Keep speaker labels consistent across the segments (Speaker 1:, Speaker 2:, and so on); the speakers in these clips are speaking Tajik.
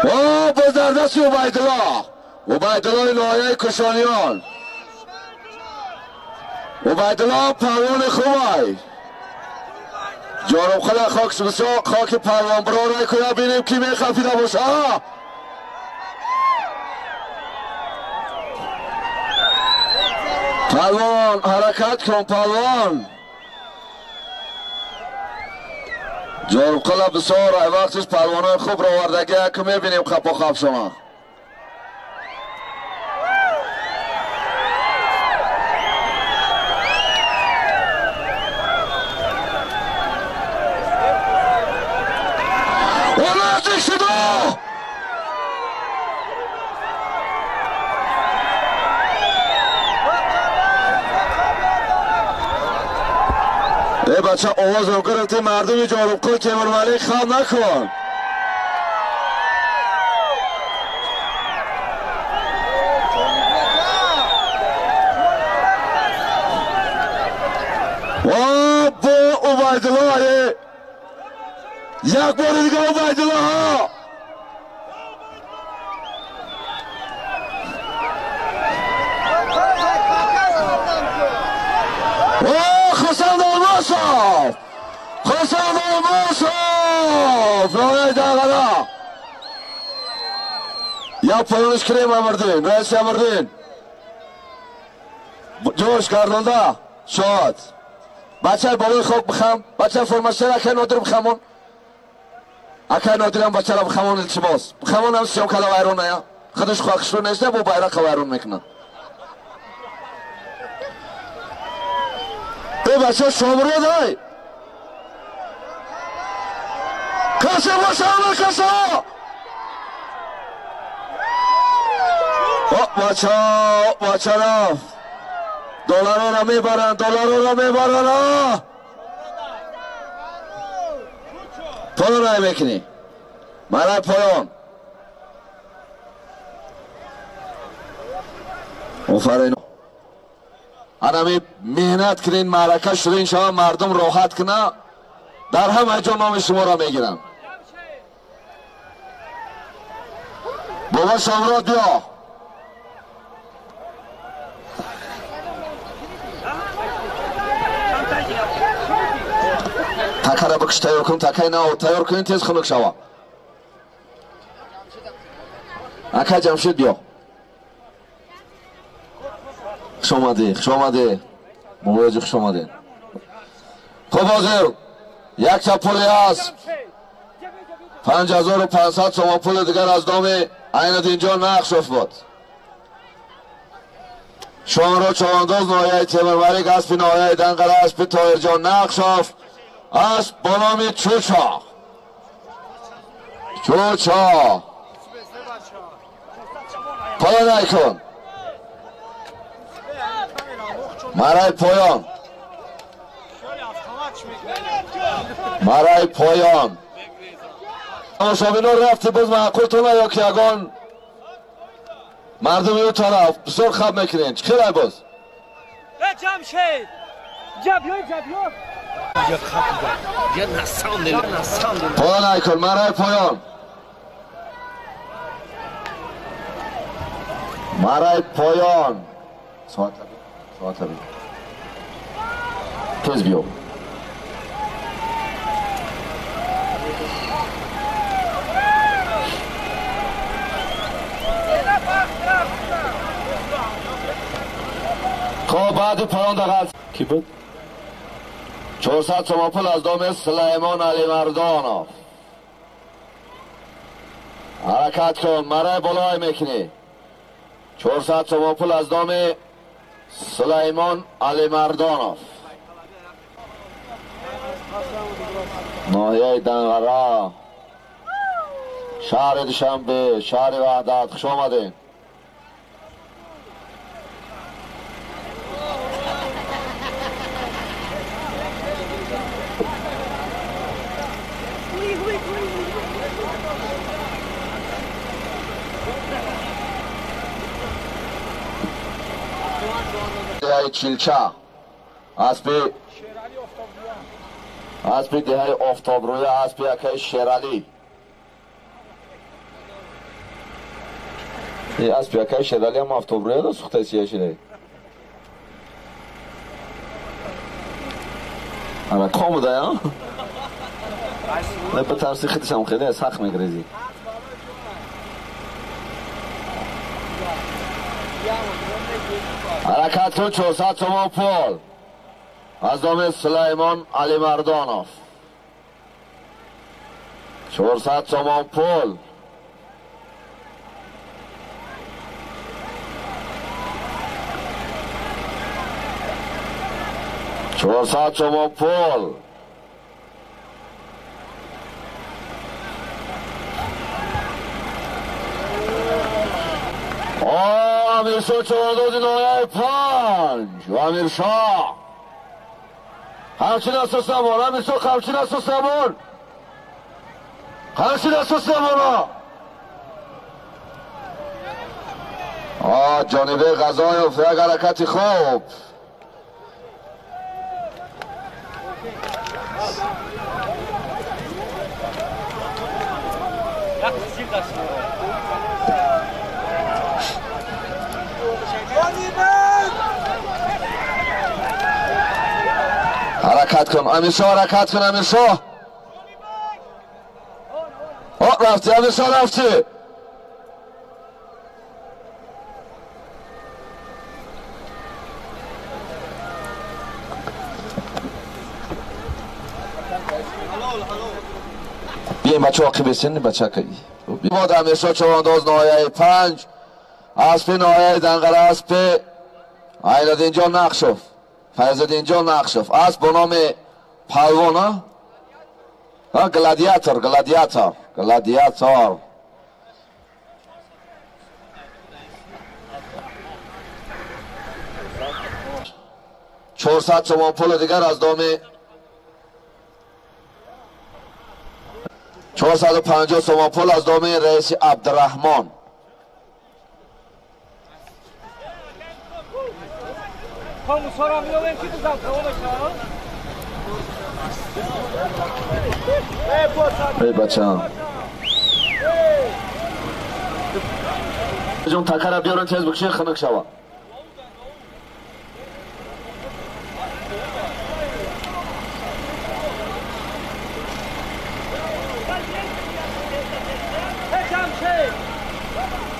Speaker 1: О, боз дар дасти Убайдулло. Убайдуллои ноҳияи Кушониён. Убайдулло палвони хубай. Ҷорубқала хок бисёр хоки палвон бирорай куя бинем ки мехафида боша. Палвон ҳаракат кун палвон. Ҷорубқала бисёр ай вақтиш палвонои хуб ровардагӣ ки мебинем хапо хап шума. ای بچه آواز رو گرفتی مردم جاربقل تیمورملک خم نکن. و با عبیدالله یک بار دیگه عبیدالله ها. خسرو الموسف نوع داغلا یا پایانش کریم امردین رئیس امردین جوش گردانده شاد بچه بالای خاک بخم بچه فرماشتر اکه نادر بخمون اکه نادرم بچه را بخمون التماس بخمون هم سیام کلا ویرون نیا خودش خاکش رو نیسته با بیرق ویرون میکنن. ای بچه شامرو دای کسی باشه همه کسی بچه بچه رفت دلارا را میبرن دلارا را میبرن. پایان رای میکنی مرای پایان. آفرین. انمی مهنت کنین معرکه شدین شما مردم راحت کنه در همه جا نام شما را میگیرم. بابا شامراد بیا. تکه را بکش تیار کن تکه نه تیار کنین تیز خنک شوه. اکه جمشید بیا. خوش آمدی خوش آمدی بابا خوش آمدی. خب حاضر یک تا پول است 5500 سوم پول دیگر از دام عین اینجا نقش افتاد. شما را چوانداز ناحیه تیمورملک اسب ناحیه دنقره اسب طاهرجان نقش افت اسب با نام چوچا چوچا. پایان ایکن مرای پایان مرای پایان. تماشابینا رفتی باز معقولتونه یا که یگان مردم او طرف بسیار خب میکنین چه خیلی باز
Speaker 2: جمشید
Speaker 1: پایان ایکن مرای پایان مرای پایان. ساعت ساعت تیز بیو. خب بعد پایان دقیقه کی بود؟ 400 تومان پول از دام سلیمان علی مردانов. حرکت کن مرای بالای میکنی. 400 تومان پول از دام سلیمان علی مردانов. ناحیه دنقره شهر دوشنبه شهر وحدت خوش آمدین. دهه چیلچه اسب دهه آفتابروی اسب یکه شیرالی. Аз пиякай шедали ам автобруя да сухтай сия шедай. Ана комуда я? Не потарси хитишам хеле сахт мегрези. Ҳаракат кун 400 сомон пул. Аз номи Сулаймон Алимардонов. 400 сомон пул. 400 сомон пул. Амиршоҳ чорандози ноҳияи панҷ. Амиршоҳ. Ҳамчин асос намон. Амиршоҳ ҳамчин асос намон. Ҳамчин асос намона. Ҷонибек Ғазоев як ҳаракати хуб. Ҳаракат кун Амиршоҳ, ҳаракат кун Амиршоҳ. Рафти Амиршоҳ, рафти. Бием бачаҳо қибесен бачака. Бод Амиршоҳ чавандоз ноҳияи панҷ, аспи ноҳияи Данғара, аспи Айнадинҷон Нақшов, Файзиддинҷон Нақшов, асп бо номи Палвон, гладиатор, гладиатор, гладиатор. 400 сомон пули дигар аз доми 450 сомон пул аз доми раиси Абдураҳмон. Эй бачам. Ҷон такара биёрен тез бикшин хунук шава.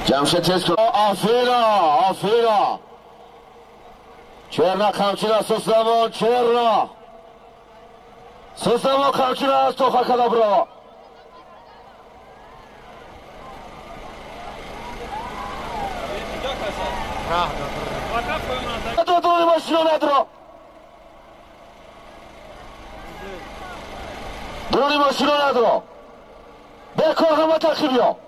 Speaker 1: Ҷамшед тез кун. Офина, офина. Черна қамчина сусламон, черна. Сусламон қамчина аз тоха када бро. Дури машина надро. Дури машина надро. Бекор ҳама тақиб ё.